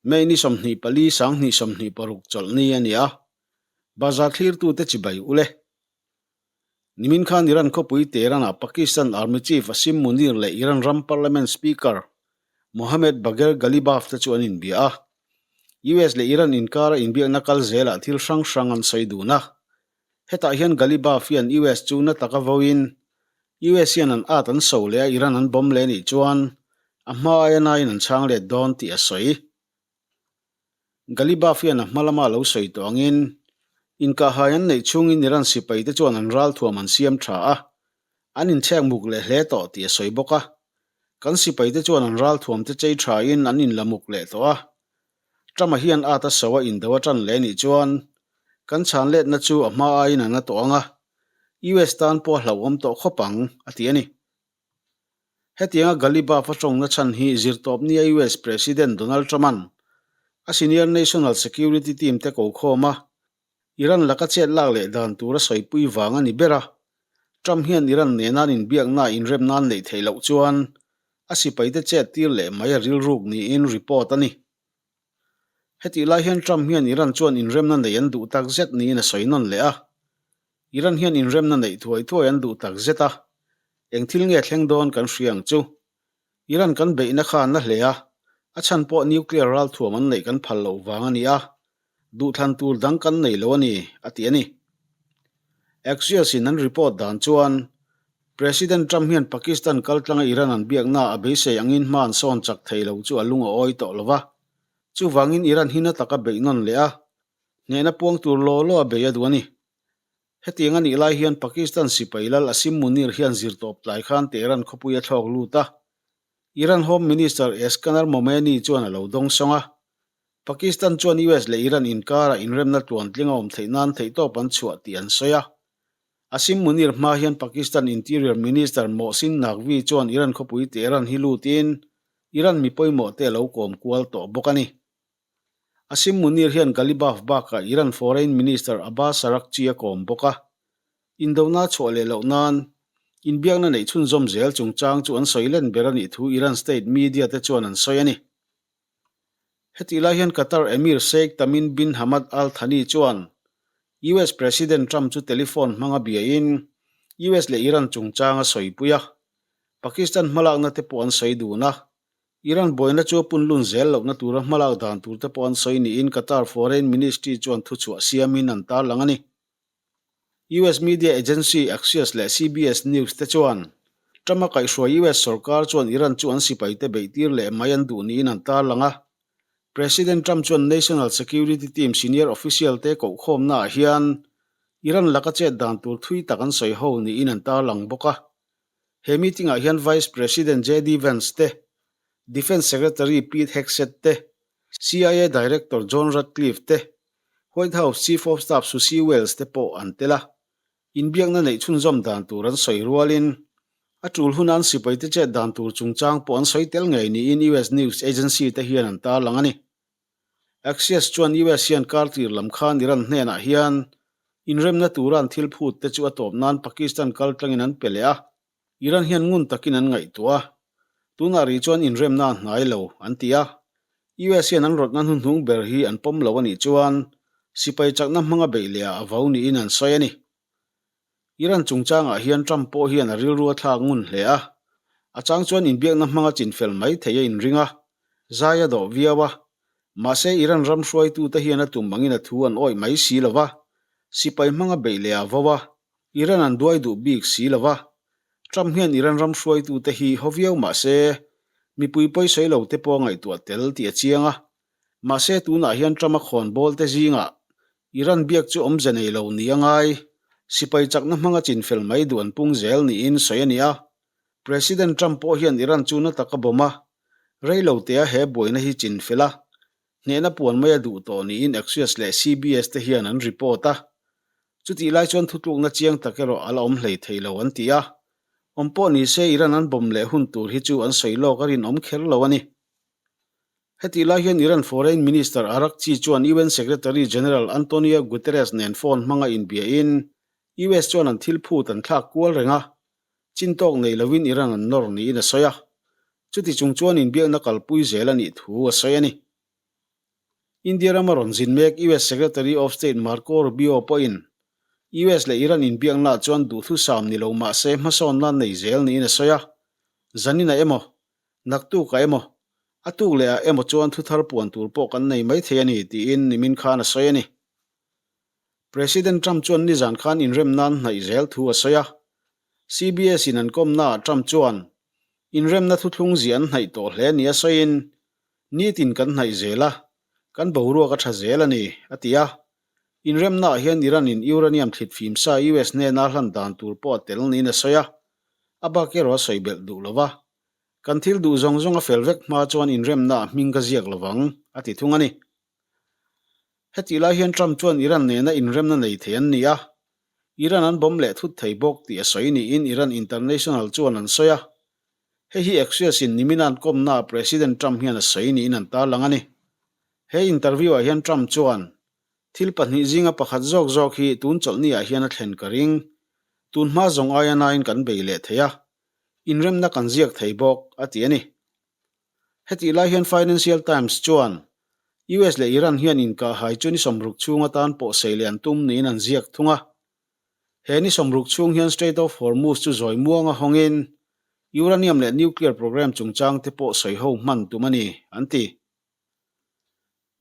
May ni 24 20 26 chawlhni a ni a, bazar thlirtute chibai ule. Nimin khan Iran khawpui Tehran-ah Pakistan Army Chief Asim Munir leh Iran ram Parliament Speaker Mohammad Bagher Ghalibaf te chu an inbia a. US leh Iran inkara inbiakna kal zelah thil hrang hrang an sawi dun a. Hetah hian Ghalibaf hian US chu na taka voin US hian an at an so leh a Iran an bomb leh nih chuan a hma aia nain an chhang let dawn tih a sawi. Ghalibaf hian a hma lama lo sawi tawh angin inkahhai an neih chhungin Iran sipai te chuan an ralthuam an siam tha a, an inchhek muk leh hle tawh tih a sawi bawk a. Kan sipai te chuan an ralthuam te chei tha in an inla muk leh tawh a. Trump-a hian at a so a indo a tan leh nih chuan kan chhan letna chu a hma aiin a na tawh ang a, US tan pawh a hlauhawm tawh khawp ang, a ti a ni. Hetianga Ghalibaf a tawngna chhan hi zirtawpnia US President Donald Trump-a'n a senior national security team te ko khawm a, Iran laka chet lak leh dan tur a sawipui vang a ni ber a. Trump hian Iran nena an inbiakna inrem nan neih theih loh chuan a sipaite chet tir leh mai a rilruk niin report a ni. Hetih lai hian Trump hian Iran chuan inremna neih an duh tak zet niin a sawi nawn leh a. Iran hian inremna neih thuai thuai an duh tak zet a, eng thil nge thleng dawn kan hria ang chu. Iran kan beihna kha an la hle a, a chhan pawh nuclear ralthuam an neih kan phal loh vang a ni a, duhthlan tur dang kan nei lo a ni, a ti a ni. Axios in an report dan chuan President Trump hian Pakistan kaltlanga Iran an biakna a beisei angin hma an sawn chak thei lo chu a lung a awi tawh lo va. Chuvangin Iran hi na taka beih nawn leh a, hnehna puang tur law law a bei a duh a ni. Hetiang a nih lai hian Pakistan sipai lal Asim Munir hian zirtawp tlai khan Tehran khawpui a thlawk lut a. Iran Home Minister Eskanar Momeni chuan a lo dawng sawng a. Pakistan chuan US leh Iran inkarah inremna tluantling a awm theih nan theihtawp an chhuah tih an sawi a. Asim Munir hma hian Pakistan Interior Minister Mohsin Naqvi chuan Iran khawpui Tehran hi lutin Iran mi pawimawh te a lo kawm kual tawh bawk a ni. Asim Munir hian Ghalibaf bakah Iran Foreign Minister Abbas Araghchi a kawm bawk a. Indona chhuah leh loh nan inbiakna neih chhunzawm zel chungchang chu an sawi len ber a nih thu Iran state media te chuan an sawi a ni. Hetih lai hian Qatar Emir Sheikh Tamim bin Hamad Al Thani chuan US President Trump chu telephone hmanga biain US leh Iran chungchang a sawipui a, Pakistan hmalakna te pawh an sawi dun a, Iran buaina chu a punlun zel lohna tura hmalak dan tur te pawh an sawi niin Qatar Foreign Ministry chuan thuchhuah siamin an tarlang a ni. US media agency Axios leh CBS News te chuan Trump-a kaihhruai US sorkar chuan Iran chu an sipaite beihtir leh mai an duh niin an tarlang a. President Trump chuan National Security Team senior official te kohkhawmnaah hian Iran laka chet dan tur thui tak an sawi ho niin an tarlang bawk a. He meeting-ah hian Vice President JD Vance te, Defence Secretary Pete Hegseth te, CIA Director John Ratcliffe te, White House Chief of Staff Susie Wiles te pawh an tel a, inbiakna neih chhunzawm dan tur an sawi rualin a tul huna an sipaite chet dan tur chungchang pawh an sawi tel ngei niin US news agency te hian an tarlang a ni. Axios chuan US hian kar tir lam khan Iran hnenah hian inremna tura an thil phut te chu a tawp nan Pakistan kal tlangin an pe leh a, Iran hian ngun takin an ngaihtuah a, tunah rih chuan inremna a hnai lo, an ti a. US hian an rawtna hnuhnung ber hi an pawm lo a nih chuan sipai chakna hmanga beih leh ah a vo niin an sawi a ni. Iran chungchangah hian Trump pawh hian a rilru a thlak ngun hle a, a chang chuan inbiakna hmanga chinfel mai thei a inring a, zai a dawh viau a. Mahse Iran ram hruaitute hian a tum angin a thu an awih mai si lo va, sipai hmanga beih leh a vo a, Iran an duai duh bik si lo va. Trump hian Iran ram hruaitute hi haw viau mah se, mipui pawisawi lo te pawh a ngaihtuah tel tih a chiang a. Mahse tunah hian Trump a khawn bawl te zingah Iran biak chu awmze nei lo ni a ngai. Sipai chakna hmanga chinfel mai duh an pung zel niin sawi a ni a. President Trump pawh hian Iran chu na tak a bawm a, rei lo tea he buaina hi chinfel a, hnehna puan mai a duh tawh niin Axios leh CBS te hian an report a. Chutih lai chuan thutlukna chiang tak erawh a la awm hlei thei lo an ti a. Awm pawh ni se Iran an bomb leh hun tur hi chu an sawi lawk a rinawm kher lo a ni. Hetih lai hian Iran Foreign Minister Araghchi chuan UN Secretary General Antonio Guterres nen phone hmanga inbiain US chuan an thil phut an thlak kual reng a, chin tawk nei lovin Iran an nawr niin a sawi a. Chuti chung chuan inbiakna kalpui zel a nih thu a sawi a ni. India rama rawn zin mek US Secretary of State Marco Rubio pawhin US leh Iran inbiaknaah chuan duhthusam ni lo mah se hmasawnna nei zel niin a sawi a. Zaninah emaw, naktukah emaw, a tuk lehah emaw chuan thuthar puan tur pawh kan nei maithei a ni tiin nimin khan a sawi a ni. President Trump chuan nizan khan inrem nan hnaih zel thu a sawi a. CBS in an kawmnaah Trump chuan inremna thuthlung ziah an hnaih tawh hle nia sawiin, Nitin kan hnaih zel a, kan boruak a tha zel a ni, a ti a. Inremnaah hian Iran in uranium thlit fim sa US hnena hlan dan tur pawh a tel niin a sawi a, a bak erawh a sawi belh duh lo va. Kan thil duh zawng zawng a fel vek hma chuan inremnaah hming ka ziak lo vang, a ti thung a ni. Hetih lai hian Trump chuan Iran nena inremna nei thei an ni a, Iran an bawm leh thut thei bawk tih a sawi niin Iran International chuan an sawi a. Hei hi Axios in nimin an kawmnaah President Trump hian a sawi niin an tarlang a ni. He interview ah hian Trump chuan, Thil pahnih zinga pakhat zawk zawk hi tun chawlhni ah hian a thlen ka ring. Tun hma zawng aia nain kan bei leh thei a. Inremna kan ziak thei bawk, a ti a ni. Hetih lai hian Financial Times chuan US leh Iran hian inkahhai chu ni sawmruk chhung atan pawh sei leh an tum niin an ziak thung a. He ni sawmruk chhung hian Strait of Hormuz chu zawi muanga hawngin uranium leh nuclear program chungchang te pawh sawiho hman tum a ni, an ti.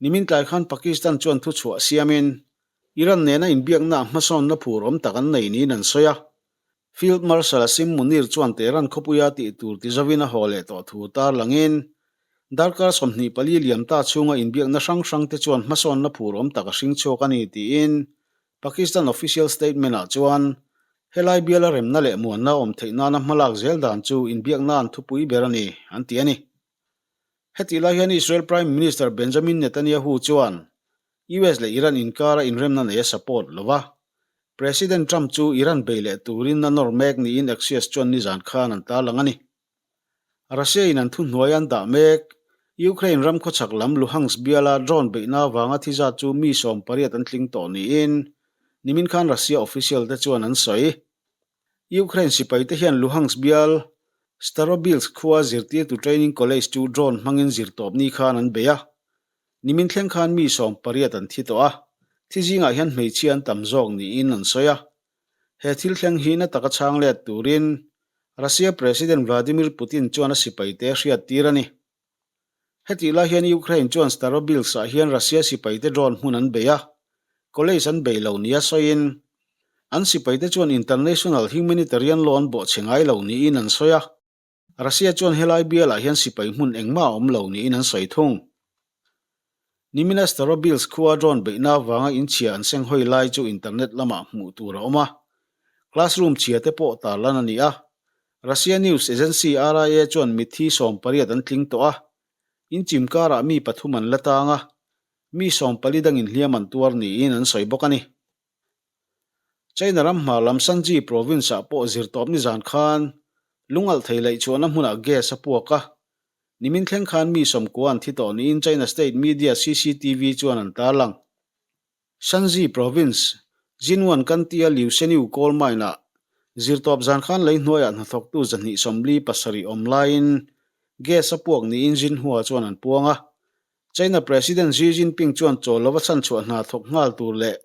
Nimin tlai khan Pakistan chuan thuchhuah siamin Iran nena inbiaknaah hmasawnna phur awm tak an nei niin an sawi a. Field Marshal Asim Munir chuan Tehran khawpuia tih tur ti zovin a haw leh tawh thu tarlangin, darkar 24 liam ta chhunga inbiakna hrang hrangte chuan hmasawnna phur awm tak a hring chhuak a ni tiin Pakistan official statement-ah chuan helai biala remna leh muanna awm theih nana hmalak zel dan chu inbiakna an thupui ber a ni, an ti a ni. Hetih lai hian Israel Prime Minister Benjamin Netanyahu chuan US leh Iran inkara inremna nei a support lo va, President Trump chu Iran bei leh turin a nawr mek niin Axios chuan nizan khan an tarlang a ni. Russia in an thuhnuai an dah mek. Ukraine ram khawchhak lam Luhansk biala drone beihna avanga thi zat chu mi 18 an tling tawh niin nimin khan Russia official te chuan an sawi. Ukraine sipaite hian Luhansk bial Starobilsk khua zirtirtu training college chu drone hmangin zirtawpni khan an bei a. Nimin thleng khan mi 18 an thi tawh a, thi zingah hian hmeichhia an tam zawk niin an sawi a. He thil thleng hi na taka chhang let turin Russia President Vladimir Putin chuan a sipaite a hriattir a ni. Hetih lai hian Ukraine chuan Starobilsk-ah hian Russia sipaite drone hmun an bei a, college an bei lo nia sawiin, an sipaite chuan international humanitarian law an bawhchhe ngai lo niin an sawi a. Russia chuan helai bialah hian sipai hmun engmah a awm lo niin an sawi thung. Nimina Starobilsk khua drone beihna avanga inchhia an seng hawi lai chu internet lamah hmuh tur a awm a, classroom chhia te pawh tarlan a ni a. Russia news agency RIA chuan mitthi 18 an tling tawh a, inchim karah mi pathum an la tang a, mi 14 dangin hliam an tuar niin an sawi bawk a ni. China ram hmar lam Shanxi province-ah pawh zirtawp nizan khan lungalh thei laih chhuahna hmunah gas a puak a, nimin thleng khan mi 90 an thi tawh niin China state media CCTV chuan an tarlang. Shanxi province, Jinuan County-a Liushenyu coal mine-ah zirtawp zan khan lei hnuaiah hnathawktu 247 awm laiin gas a puak niin Xinhua chuan an puang a, China President Xi Jinping chuan chawl lova chhanchhuah hna thawk nghal tur leh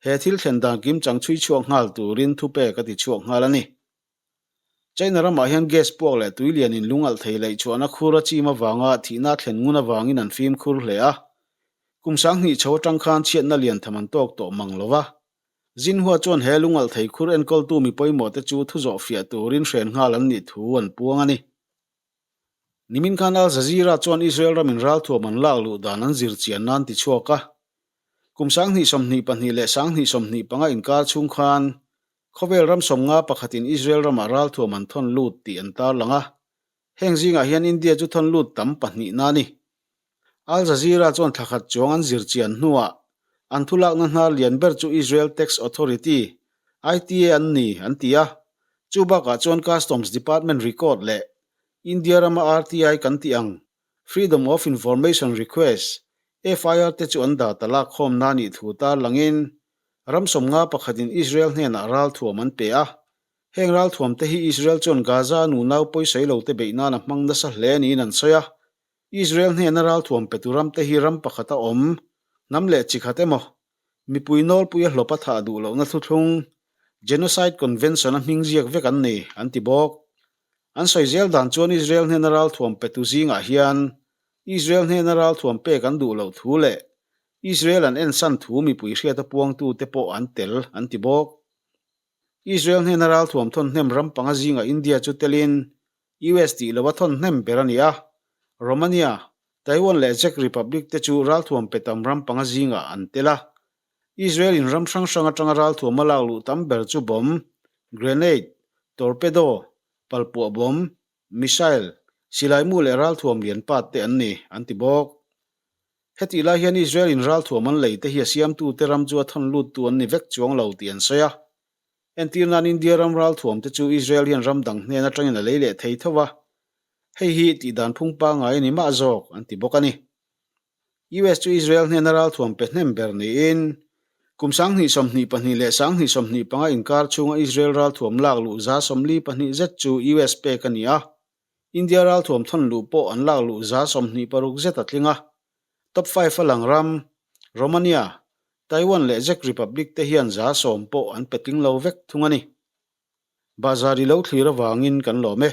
he thil thlen dan kimchang chhui chhuak nghal turin thupek a ti chhuak nghal a ni. China ramah hian gas puak leh tui lianin lungalh thei laih chhuahna khur a chim avanga thihna thlen ngun avangin an fimkhur hle a. Kum 2000 chho atang khan chhiatna lian tham an tawk tawh mang lo va. Xinhua chuan he lungalh thei khur enkawltu mi pawimawhte chu thu zawh fiah turin hren nghal an nih thu an puang a ni. Nimin khan Al Jazeera chuan Israel ramin ralthuam an lak luh dan an zir chian nan ti chhuak a. Kum 2022 leh 2025 inkar chhung khan khawvel ram 50 pakhatin Israel ramah ralthuam an thawn lut tih an tarlang a. Heng zingah hian India chu thawn lut tam pahnihna a ni. Al Jazeera chuan thla khat chuang an zir chian hnuah an thulakna hnar lian ber chu Israel Tax Authority, ITA, an ni, an ti a. Chu bakah chuan Customs Department record leh India rama RTI kan tih ang Freedom of Information Request, FIR, te chu an data lakkhawmna a nih thu tarlangin ram 50 pakhatin Israel hnenah ralthuam an pe a. Heng ralthuam te hi Israel chuan Gaza nunau pawisawi lo te beih nan a hmang nasa hle niin an sawi a. Israel hnena ralthuam petu ramte hi ram pakhata awm, hnam leh chi khat emaw, mipui nawlpuia hlawpa thah duh lohna thuthlung, Genocide Convention-a hming ziak vek an ni, an ti bawk. An sawi zel dan chuan Israel hnena ralthuam petu zingah hian Israel hnena ralthuam pek an duh loh thu leh Israel an ensan thu mipui hriata puangtute pawh an tel, an ti bawk. Israel hnena ralthuam thawn hnem ram panga zingah India chu telin US tih lova thawn hnem ber a ni a, Romania, Taiwan leh Czech Republic te chu ralthuam pe tam ram panga zingah an tel a. Israel in ram hrang hrang atanga ralthuam a lak luh tam ber chu bomb, grenade, torpedo, palpuah bomb, missile, silaimu leh ralthuam lian pat te an ni, an ti bawk. Hetih lai hian Israel in ralthuam an lei te hi a siamtute ram chu a thawn luttu an ni vek chuang lo tih an sawi a. Entir nan India ram ralthuam te chu Israel hian ram dang hnen atangin a lei leh thei tho va, hei hi tih dan phung pangngai a ni mah zawk an ti bawk a ni. US chu Israel hnena ralthuam pe hnem ber niin kum 2022 leh 2025 inkar chhunga Israel ralthuam lak luh 42 zet chu US pek a ni a. India ralthuam thawn luh pawh an lak luh 26 zet a tling a. Top five a lang ram, Romania, Taiwan leh Czech Republic te hian 10% pawh an pe tling lo vek thung a ni. Bahzar i lo thlir avangin kan lawm e.